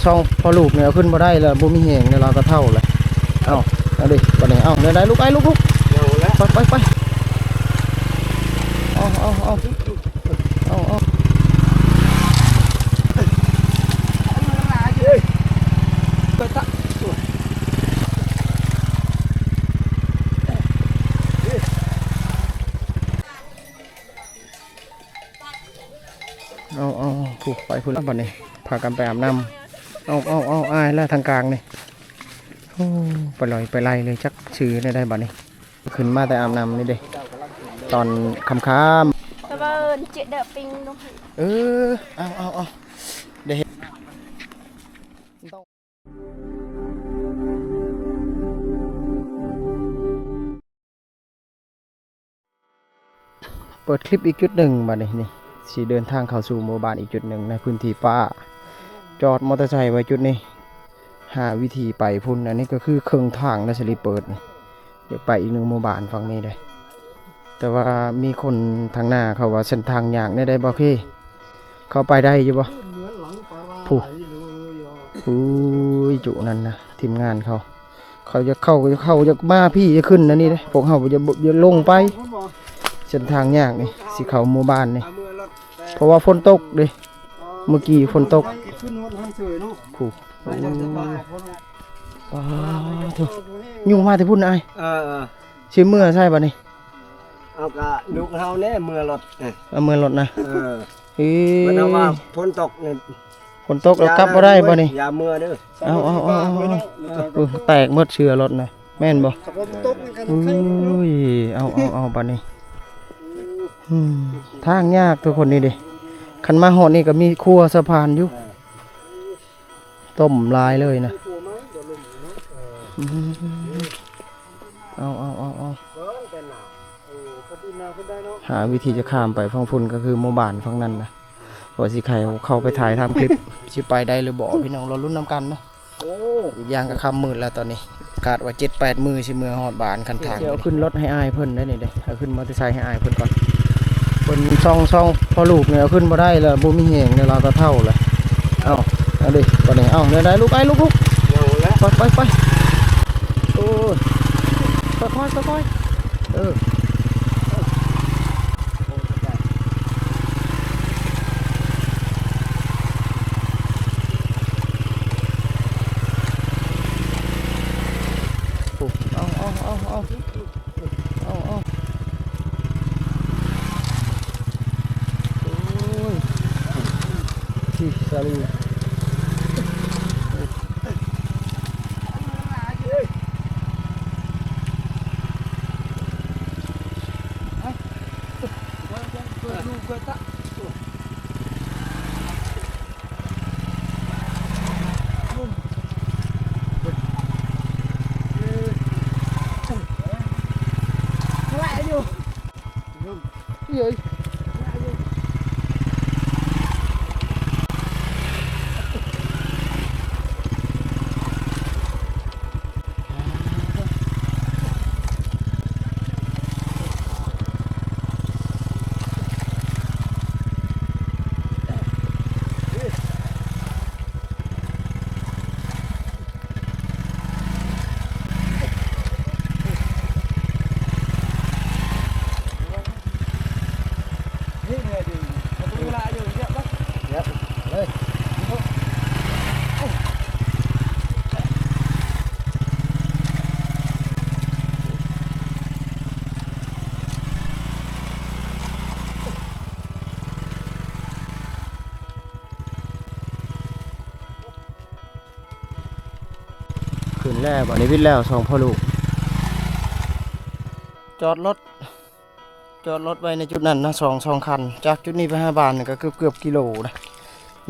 ສອງພໍ່ລູກນີ້ເອົາຂຶ້ນບໍ່ໄດ້ແລ້ວ ບໍ່ມີແຮງແລ້ວ ລາວກໍເຖົ້າແລ້ວ. ເອົ້າ ເອົາເດ້ ບັດນີ້ ເອົາ ແນວໃດລູກ ໄອ້ລູກໆ ເອົາແລ້ວ ໄປ ໄປ ໄປ ເອົາ ເອົາ ເອົາ ເອົາ ເອົາ ເອົາ ເອົາ ເອົາ ຜູ້ ໄປພຸ້ນລະບັດນີ້ ພາກັນໄປອາບນ້ຳ. ເອົາ ເອົາ ເອົາ ອາຍລະທາງກາງນີ້. ໂອ້ ໄປລອຍໄປໄລ່ເລີຍ ຈັກຊື່ແນວໃດບັດນີ້. ຂຶ້ນມາແຕ່ອາບນ້ຳນີ້ເດ້ ຕອນຄ່ຳໆ. ຕະເບິ່ນເຈເດີປິງດູ. ເອີ ເອົາ ເອົາ ເອົາ ໄດ້ເຫັນ. ເປີດຄລິບອີກຈຸດໜຶ່ງ ບາດນີ້ນີ້ ຊິເດີນທາງເຂົ້າສູ່ໝູ່ບ້ານອີກຈຸດໜຶ່ງໃນພື້ນທີ່ປ່າ. ຈອດມໍເຕີໄຊໄວ້ຈຸດນີ້ ຫາວິທີໄປພຸ້ນ. ອັນນີ້ກໍຄືເຄິ່ງທາງນະ ສະລິເປີດນີ້ ຢາກໄປອີກໜຶ່ງໝູ່ບ້ານຝັ່ງນີ້ເດ້. ແຕ່ວ່າມີຄົນທາງໜ້າເຂົາວ່າເສັ້ນທາງຍາກແນວໃດບໍ່ເຄ? ເຂົ້າໄປໄດ້ຢູ່ບໍ່? ຜູ້ ຜູ້ຢູ່ນັ້ນນະ ທີມງານເຂົາ ເຂົາຢາກເຂົ້າກໍຢາກເຂົ້າ ຢາກມາພີ້ ຢາກຂຶ້ນອັນນີ້ເດ້. ພວກເຮົາບໍ່ຢາກ ບໍ່ຢາກລົງໄປ ເສັ້ນທາງຍາກນີ້ ຊິເຂົ້າໝູ່ບ້ານນີ້ ເພາະວ່າຝົນຕົກເດ້. ເມື່ອກີ້ຝົນຕົກ. ຜູ້ ໂອ້ ປາໂທ້ ຍຸງມາແຕ່ພຸ້ນອ້າຍ. ເອີ ເອີ ຊິເມືອໃສບັດນີ້? ເອົາກະລູກເຮົາແດ່ເມືອລົດ ເອີ ເອົາເມືອລົດນະ. ເອີ ເອີ ມັນວ່າຝົນຕົກນີ້ ຝົນຕົກແລ້ວກັບບໍ່ໄດ້ບໍ່ນີ້? ຢ່າເມືອເດີ. ເອົາ ເອົາ ເອົາ ເອົາ ເອົາ ໂອ້ ແຕກໝົດເຊືອລົດນະ ແມ່ນບໍ່? ໂອ້ຍ ເອົາ ເອົາ ເອົາ ບັດນີ້ ອືມ ທາງຍາກທຸກຄົນນີ້ເດ້. ຄັນມາຮອດນີ້ກໍມີຂົວສະພານຢູ່. ຕົມຫຼາຍເລີຍນະ. ອືມ ເອົາ ເອົາ ເອົາ ເອົາ ຫາວິທີຈະຂ້າມໄປຝັ່ງພຸ້ນ ກໍຄືໝູ່ບ້ານຝັ່ງນັ້ນນະ. ວ່າຊິໃຫ້ເຂົ້າໄປຖ່າຍທຳຄລິບ ຊິໄປໄດ້ຫຼືບໍ່ ພີ່ນ້ອງລໍລຸ້ນນຳກັນເນາະ. ໂອ້ ອີກຢ່າງກໍຄ່ຳມືດແລ້ວຕອນນີ້ ຄາດວ່າເຈັດແປດມື້ຊິເມືອຮອດບ້ານ ຄັນທາງ. ເອົາຂຶ້ນລົດໃຫ້ອ້າຍເພິ່ນໄດ້ນີ້ເດ້ ເອົາຂຶ້ນມໍເຕີໄຊໃຫ້ອ້າຍເພິ່ນກ່ອນ. ເພິ່ນສອງ ສອງພໍ່ລູກນີ້ເອົາຂຶ້ນບໍ່ໄດ້ແລ້ວ ບໍ່ມີແຮງແລ້ວ ລາວກໍເຖົ້າແລ້ວ. ເອົາ ເອົາເດ້ ບັດນີ້ ເອົາ ແນວໃດລູກ ໄອ້ລູກໆ ເອົາແລ້ວ ໄປ ໄປ ໄປ. ໂອ້ຍ ຄ່ອຍໆ ຄ່ອຍໆ ເອີ. ໂອ້ ເອົາ ເອົາ ເອົາ ເອົາ ເອົາ ເອົາ ໂອ້ຍ ທີ່ສາລີ. ຂຶ້ນແລ້ວ ບັດນີ້ວິດແລ້ວ ສອງພໍ່ລູກ. ຈອດລົດ ຈອດລົດໄວ້ໃນຈຸດນັ້ນນະ ສອງ ສອງຄັນ. ຈາກຈຸດນີ້ໄປຫາບ້ານນີ້ກໍເກືອບໆກິໂລນະ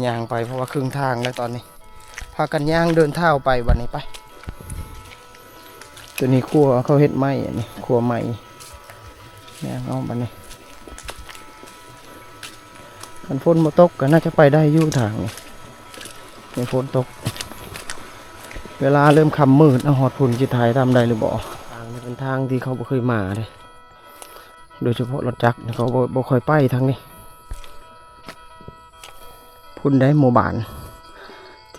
ຍ່າງໄປ ເພາະວ່າເຄິ່ງທາງແລ້ວຕອນນີ້. ພາກັນຍ່າງເດີນເທົ້າໄປ ບັດນີ້ໄປ. ຕົວນີ້ຄົວເຂົາເຮັດໄມ້ ອັນນີ້ຄົວໄມ້. ຍ່າງເອົາບັດນີ້ ຄັນຝົນບໍ່ຕົກກໍໜ້າຈະໄປໄດ້ຢູ່ທາງນີ້. ມີຝົນຕົກ ເວລາເລີ່ມຄ່ຳມືດ ເອົາ ຮອດພຸ້ນຊິຖ່າຍທຳໄດ້ຫຼືບໍ່? ທາງນີ້ເປັນທາງທີ່ເຂົາບໍ່ເຄີຍມາເດ້ ໂດຍສະເພາະລົດຈັກນີ້ ເຂົາບໍ່ ບໍ່ຄ່ອຍໄປທາງນີ້. ພຸ້ນໃດໝູ່ບ້ານ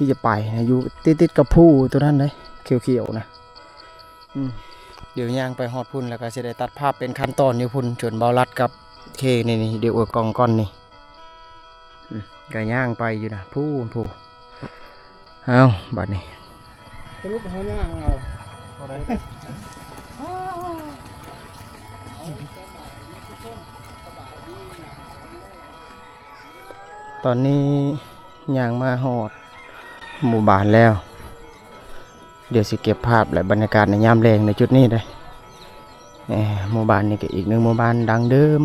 ທີ່ຈະໄປນະ ຢູ່ຕິດໆກັບພູຕົວນັ້ນເດ້ ຂຽວໆນະ. ອືມ ດຽວຍ່າງໄປຮອດພຸ້ນ ແລ້ວກໍຊິໄດ້ຕັດພາບເປັນຂັ້ນຕອນຢູ່ພຸ້ນ ຈົນເບົາລັດກັບເຄນີ້ ນີ້ ດຽວເອີກອງກ່ອນນີ້. ອືມ ກໍຍ່າງໄປຢູ່ນະ ພູ້ນ ພູ້ນ. ເອົາ ບັດນີ້ ສະຫຼຸບເຮົາຍ່າງເອົາ ຕອນນີ້ຍ່າງມາຮອດໝູ່ບ້ານແລ້ວ. ດຽວຊິເກັບພາບ ແລະ ບັນຍາກາດໃນຍາມແລງໃນຈຸດນີ້ເດ້. ເອີ ໝູ່ບ້ານນີ້ກໍອີກໜຶ່ງໝູ່ບ້ານດັ້ງເດີມ.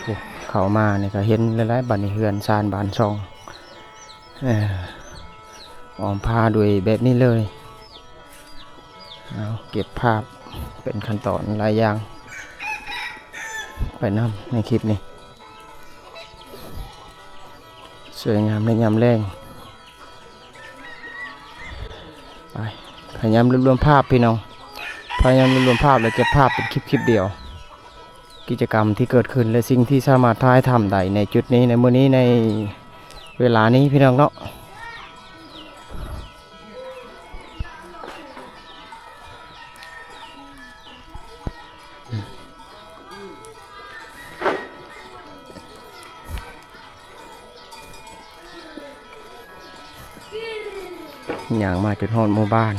ໂອ້ ເຂົ້າມານີ້ກໍເຫັນຫຼາຍໆ ບັດນີ້ເຮືອນຊານບ້ານຊ່ອງ ເອີ ອ້ອມຜາດ້ວຍແບບນີ້ເລີຍ. ເອົາ ເກັບພາບເປັນຂັ້ນຕອນຫຼາຍຢ່າງໄປນຳໃນຄລິບນີ້. ສວຍງາມໃນຍາມແລງ. ໄປ ພະຍາຍາມລວບລວມພາບພີ່ນ້ອງ ພະຍາຍາມລວບລວມພາບ ແລະ ເກັບພາບເປັນຄລິບ ຄລິບດຽວ. ກິດຈະກຳທີ່ເກີດຂຶ້ນ ແລະ ສິ່ງທີ່ສາມາດຖ່າຍທຳໄດ້ໃນຈຸດນີ້ ໃນມື້ນີ້ ໃນເວລານີ້ພີ່ນ້ອງເນາະ. ຍ່າງມາຈົນຮອດໝູ່ບ້ານ.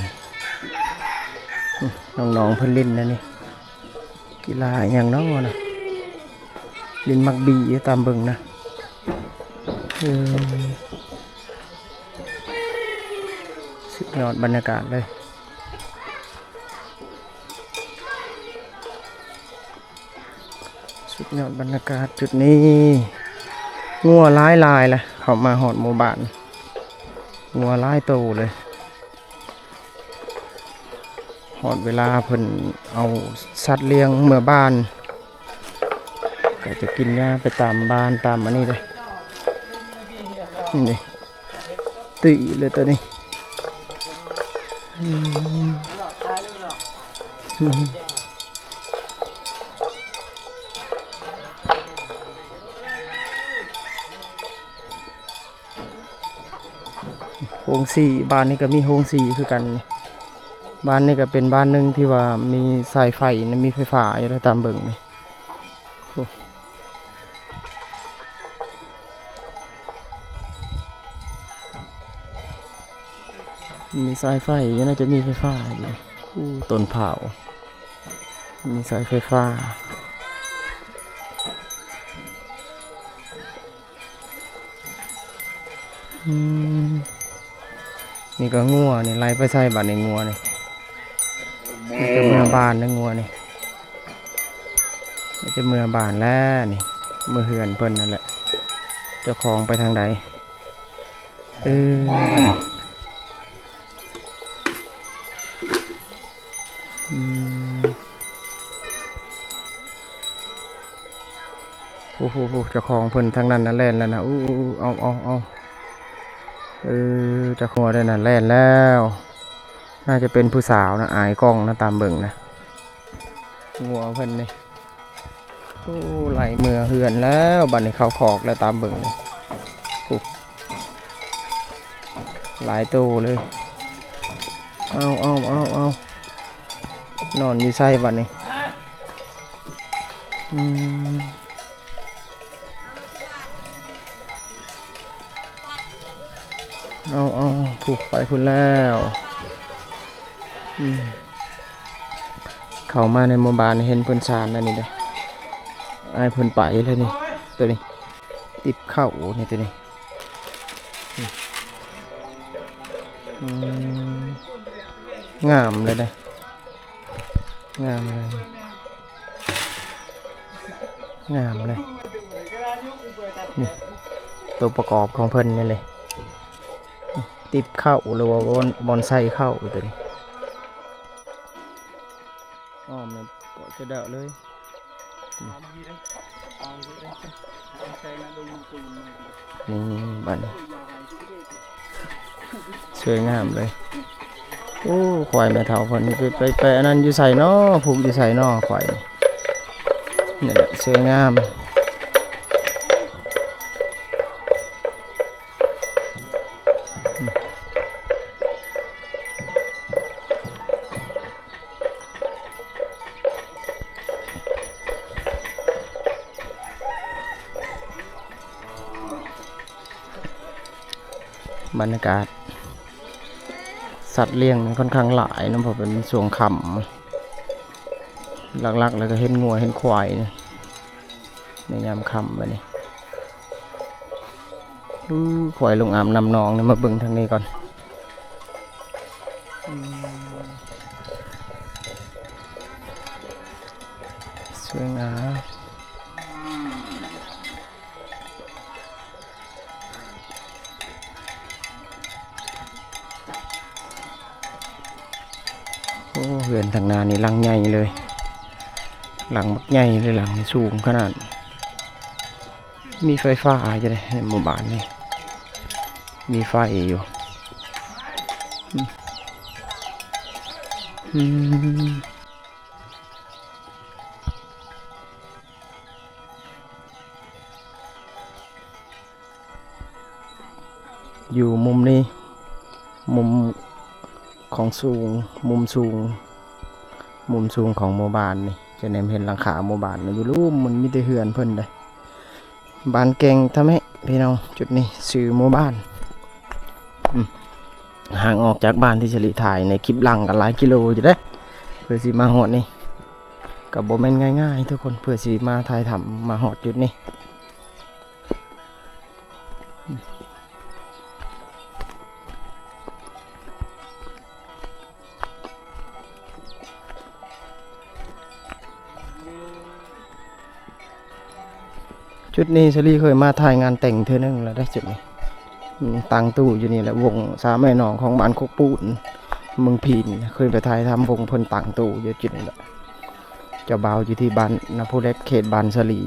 ນ້ອງໆເພິ່ນຫຼິ້ນນະນີ້ ກິລາຫຍັງເນາະນະ ຫຼິ້ນໝາກບີຕາມເບິ່ງນະ. ເອີ ສຸດຍອດບັນຍາກາດເລີຍ. ສຸດຍອດບັນຍາກາດຈຸດນີ້. ງົວຫຼາຍໆລະ ເຂົ້າມາຮອດໝູ່ບ້ານ ງົວຫຼາຍໂຕເລີຍ. ຮອດເວລາເພິ່ນເອົາສັດລ້ຽງເມືອບ້ານ ກໍຈະກິນຫຍ້າໄປຕາມບ້ານຕາມອັນນີ້ເດ້. ນີ້ເດ້ ຕຸ້ຍເລີຍໂຕນີ້. ອືມ ອືມ ໂຮງສີ ບ້ານນີ້ກໍມີໂຮງສີຄືກັນ. ບ້ານນີ້ກໍເປັນບ້ານໜຶ່ງທີ່ວ່າມີສາຍໄຟນະ ມີໄຟຟ້າຢູ່ແລ້ວຕາມເບິ່ງນີ້. ໂອ້ ມີສາຍໄຟຢູ່ ໜ້າຈະມີໄຟຟ້າຢູ່. ໂອ້ ຕົ້ນພ້າວ ມີສາຍໄຟຟ້າ. ອືມ ນີ້ກໍງົວນີ້ ໄລ່ໄປໃສບັດນີ້ ງົວນີ້? ມັນຈະເມືອບ້ານເດ້ ງົວນີ້ ມັນຈະເມືອບ້ານແລ້ວນີ້ ເມືອເຮືອນເພິ່ນນັ້ນແຫຼະ. ເຈົ້າຂອງໄປທາງໃດ? ເອີ ອືມ ໂອ້ໂຫ ເຈົ້າຂອງເພິ່ນທາງນັ້ນນະ ແລ່ນແລ້ວນະ. ອູ້ ເອົາ ເອົາ ເອົາ ເອີ ເຈົ້າຂອງງົວໄດ້ນະ ແລ່ນແລ້ວ. ໜ້າຈະເປັນຜູ້ສາວນະ ອາຍກ້ອງນະ ຕາມເບິ່ງນະ ງົວເພິ່ນນີ້. ໂອ້ ໄລ່ເມືອເຮືອນແລ້ວ ບັດນີ້ເຂົ້າຄອກແລ້ວ ຕາມເບິ່ງນີ້. ໂອ້ ຫຼາຍໂຕເລີຍ. ເອົາ ເອົາ ເອົາ ເອົາ ນອນຢູ່ໃສບັດນີ້? ອືມ ເອົາ ເອົາ ພຸ້ນ ໄປພຸ້ນແລ້ວ. ອືມ ເຂົ້າມາໃນໝູ່ບ້ານເຫັນເພິ່ນຊານອັນນີ້ເດ້ ອ້າຍເພິ່ນໄປແລ້ວນີ້. ໂຕນີ້ ຕິບເຂົ້ານີ້ ໂຕນີ້. ອືມ ງາມເລີຍເດ້ ງາມເລີຍ ງາມເລີຍ. ນີ້ ໂຕປະກອບຂອງເພິ່ນນີ້ເລີຍ ຕິບເຂົ້າ ຫຼືວ່າບ່ອນ ບ່ອນໃສ່ເຂົ້າໂຕນີ້. ອ້ອມນີ້ເກາະຈະດະເລີຍ. ນີ້ ບັດນີ້ ສວຍງາມເລີຍ. ໂອ້ ຄວາຍແມ່ເຖົ້າເພິ່ນໄປ ໄປ ໄປອັນນັ້ນຢູ່ໃສນໍ ຜູກຢູ່ໃສນໍ ຄວາຍນີ້. ນີ້ແຫຼະ ສວຍງາມ. ອືມ ບັນຍາກາດສັດລ້ຽງນີ້ຄ່ອນຂ້າງຫຼາຍເນາະ ເພາະເປັນຊ່ວງຄ່ຳ ຫຼັກໆ ແລ້ວກໍເຫັນງົວເຫັນຄວາຍນີ້ ໃນຍາມຄ່ຳແບບນີ້. ອື ຄວາຍລົງອາບນ້ຳໜອງນີ້ ມາເບິ່ງທາງນີ້ກ່ອນ. ອືມ ສວຍງາມ. ໂອ້ ເຮືອນທາງໜ້ານີ້ຫຼັງໃຫຍ່ເລີຍ ຫຼັງບັກໃຫຍ່ເລີຍ ຫຼັງນີ້ສູງຂະໜາດ ມີໄຟຟ້າຢູ່ເດ້ ໃນໝູ່ບ້ານນີ້ມີໄຟຢູ່. ອືມ ອືມ ຢູ່ມຸມນີ້ ມຸມຂອງສູງ ມຸມສູງ ມຸມສູງຂອງໝູ່ບ້ານນີ້ ຈະແນມເຫັນຫຼັງຄາໝູ່ບ້ານນີ້ ຢູ່ລຸ່ມມັນມີແຕ່ເຮືອນເພິ່ນເດ້. ບ້ານແກ່ງທະແມະ ພີ່ນ້ອງ ຈຸດນີ້ຊື່ໝູ່ບ້ານ ອືມ ຫ່າງອອກຈາກບ້ານທີ່ສະລິຖ່າຍໃນຄລິບຫຼັງກໍຫຼາຍກິໂລຢູ່ເດ້ ເພື່ອຊິມາຮອດນີ້ ກໍບໍ່ແມ່ນງ່າຍໆ ທຸກຄົນ ເພື່ອຊິມາຖ່າຍທຳ ມາຮອດຈຸດນີ້. ຈຸດນີ້ສາລີເຄີຍມາຖ່າຍງານແຕ່ງເທື່ອໜຶ່ງແລ້ວເດ້ ຈຸດນີ້ ອືມ ຕັ້ງຕູ້ຢູ່ນີ້ແຫຼະ ວົງສາມແມ່ນ້ອງຂອງບ້ານຄົກປູນ ເມືອງພີນ ເຄີຍໄປຖ່າຍທຳວົງເພິ່ນຕັ້ງຕູ້ຢູ່ຈຸດນີ້ແຫຼະ. ເຈົ້າບ່າວຢູ່ທີ່ບ້ານນາພູເລັກ ເຂດບ້ານສາລີ.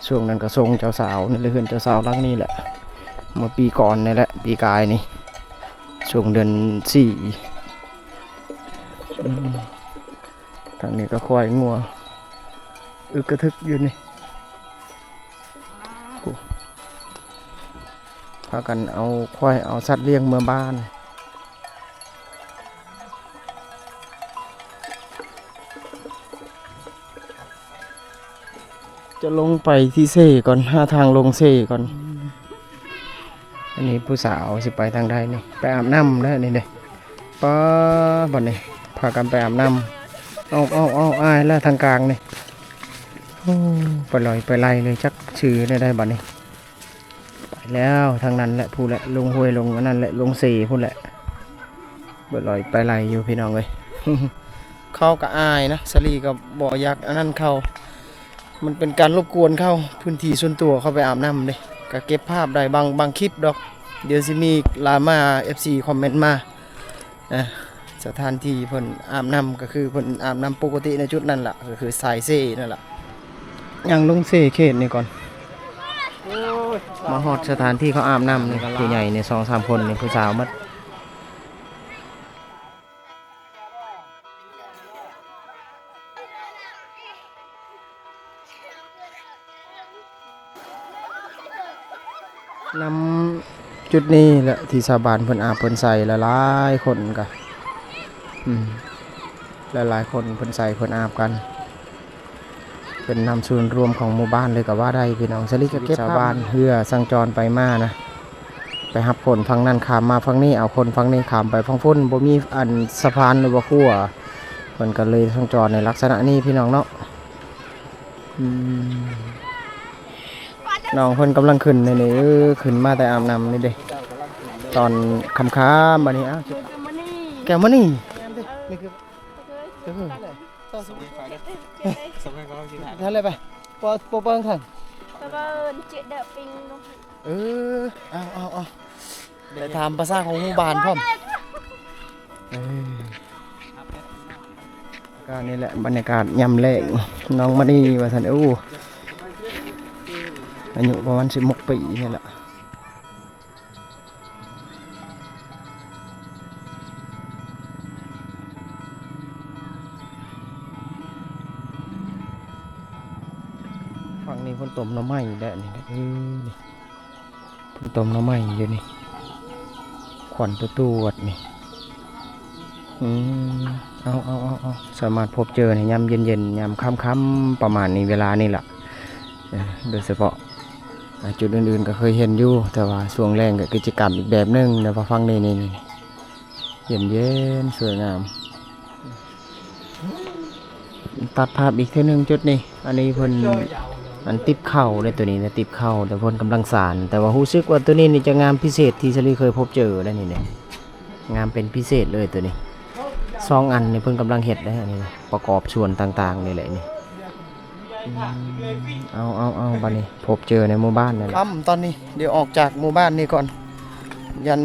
ຊ່ວງນັ້ນກໍສົ່ງເຈົ້າສາວໃນເຮືອນເຈົ້າສາວຫຼັງນີ້ແຫຼະ ເມື່ອປີກ່ອນນີ້ແຫຼະ ປີກາຍນີ້ ຊ່ວງເດືອນສີ່. ອືມ ທາງນີ້ກໍຄວາຍງົວ ອຶກກະທຶກຢູ່ນີ້ ໂອ້ ພາກັນເອົາຄວາຍເອົາສັດລ້ຽງເມືອບ້ານ. ຈະລົງໄປທີ່ເຊກ່ອນ ຫາທາງລົງເຊກ່ອນ. ອັນນີ້ຜູ້ສາວຊິໄປທາງໃດນີ້ ໄປອາບນ້ຳແລ້ວນີ້ເດ້. ປາ ບັດນີ້ພາກັນໄປອາບນ້ຳ ອອກໆໆ ອາຍແລ້ວທາງກາງນີ້. ໂອ້ ໄປລອຍໄປໄລ່ເລີຍ ຈັກຊື່ແນວໃດບັດນີ້. ໄປແລ້ວ ທາງນັ້ນແຫຼະ ພຸ້ນແຫຼະ ລົງຫ້ວຍ ລົງອັນນັ້ນແຫຼະ ລົງເຊພຸ້ນແຫຼະ. ເບິດລອຍໄປໄລ່ຢູ່ ພີ່ນ້ອງເອີຍ. ເຂົາກໍອາຍນະ ສາລີກໍບໍ່ຢາກອັນນັ້ນເຂົາ ມັນເປັນການລົບກວນເຂົາ ພື້ນທີ່ສ່ວນຕົວ ເຂົາໄປອາບນ້ຳເດ້. ກໍເກັບພາບໄດ້ບາງ ບາງຄລິບດອກ. ດຽວຊິມີຫຼາຍມາ ເອັຟຊີ ຄອມເມັນມາ. ອ່າ ສະຖານທີ່ເພິ່ນອາບນ້ຳ ກໍຄືເພິ່ນອາບນ້ຳປົກກະຕິໃນຈຸດນັ້ນລະ ກໍຄືສາຍເຊນັ້ນລະ. ຍ່າງລົງເຊເຂດນີ້ກ່ອນ ມາຮອດສະຖານທີ່ເຂົາອາບນ້ຳນີ້ ຜູ້ໃຫຍ່ນີ້ສອງສາມຄົນນີ້ ຜູ້ສາວໝົດ. ນຳຈຸດນີ້ແຫຼະທີ່ຊາວບ້ານເພິ່ນອາບເພິ່ນໃສ່ຫຼາຍໆຄົນກະ ອືມ ຫຼາຍໆຄົນເພິ່ນໃສ່ເພິ່ນອາບກັນ ເປັນນ້ຳສູນລວມຂອງໝູ່ບ້ານເລີຍກໍວ່າໄດ້ ພີ່ນ້ອງ. ສາລີກໍເກັບຊາວບ້ານເຮືອສັນຈອນໄປມານະ ໄປຮັບຄົນຝັ່ງນັ້ນຂ້າມມາຝັ່ງນີ້ ເອົາຄົນຝັ່ງນີ້ຂ້າມໄປຝັ່ງພຸ້ນ ບໍ່ມີອັນສະພານ ຫຼືວ່າຂົວ ເພິ່ນກໍເລີຍສັນຈອນໃນລັກສະນະນີ້ ພີ່ນ້ອງເນາະ. ອືມ ນ້ອງເພິ່ນກຳລັງຂຶ້ນນີ້ ນີ້ ເອີ ຂຶ້ນມາແຕ່ອາບນ້ຳນີ້ເດ້ ຕອນຄ່ຳໆ ບັດນີ້. ອ້າວ ແກ້ວມະນີ ແມ່ນຕິ ນີ້ຄື ເອີ ເອີ ນັ້ນແຫຼະໄປ ບໍ່ ບໍ່ເບິ່ງຄັນ ເອີ ເອົາ ເອົາ ເອົາ. ໄດ້ຖາມພາສາຂອງໝູ່ບ້ານພ້ອມ. ເອີ ກໍນີ້ແຫຼະບັນຍາກາດຍາມແລງ ນ້ອງມະນີວ່າຊັ້ນ. ໂອ້ ອາຍຸປະມານສິບຫົກປີນີ້ແຫຼະ. ຝັ່ງນີ້ເພິ່ນຕົ້ມໜໍ່ໄມ້ແລ້ວນີ້ ເອີ ນີ້. ເພິ່ນຕົ້ມໜໍ່ໄມ້ຢູ່ນີ້ ຄວັນຕົວໆ ນີ້. ອືມ ເອົາ ເອົາ ເອົາ ເອົາ ສາມາດພົບເຈີໃນຍາມເຢັນໆ ຍາມຄ່ຳໆ ປະມານນີ້ ເວລານີ້ລະ. ເອີ ໂດຍສະເພາະ ອ່າ ຈຸດອື່ນໆກໍເຄີຍເຫັນຢູ່ ແຕ່ວ່າຊ່ວງແລ້ງກໍກິດຈະກຳອີກແບບໜຶ່ງ ແຕ່ວ່າຝັ່ງນີ້ນີ້ ເຢັນໆ ສວຍງາມ. ຕັດພາບອີກເທື່ອໜຶ່ງຈຸດນີ້ ອັນນີ້ເພິ່ນ ອັນຕິບເຂົ້າເດ້ ໂຕນີ້ນະ ຕິບເຂົ້າ ແຕ່ເພິ່ນກຳລັງສານ ແຕ່ວ່າຮູ້ສຶກວ່າໂຕນີ້ນີ້ຈະງາມພິເສດທີ່ສາລີເຄີຍພົບເຈີໄດ໋ນີ້ນະ ງາມເປັນພິເສດເລີຍໂຕນີ້ ສອງອັນນີ້ເພິ່ນກຳລັງເຮັດເດ້ ອັນນີ້ນະ ປະກອບສ່ວນຕ່າງໆນີ້ແຫຼະນີ້. ອືມ ເອົາໆໆ ບາດນີ້ພົບເຈີໃນໝູ່ບ້ານນັ້ນແຫຼະ. ຄ່ຳຕອນນີ້ ດຽວອອກຈາກໝູ່ບ້ານນີ້ກ່ອນ ຢ້ານ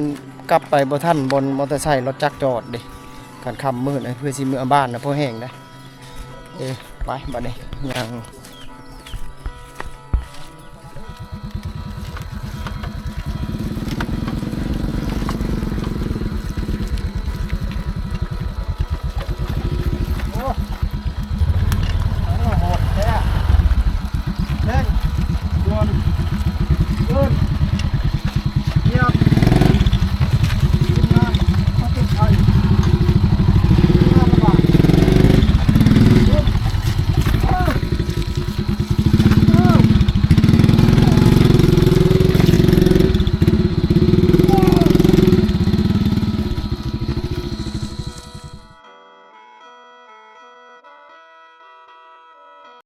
ກັບໄປບໍ່ທັນບ່ອນມໍເຕີໄຊລົດຈັກຈອດເດ້ ຄັນຄ່ຳມືດເພື່ອຊິເມືອບ້ານນະ ພໍແຮງນະ. ເອີ ໄປບາດນີ້ຍ່າງ. ໂອ້ ໂຫດແທ້ ເອີ ດ່ວນ.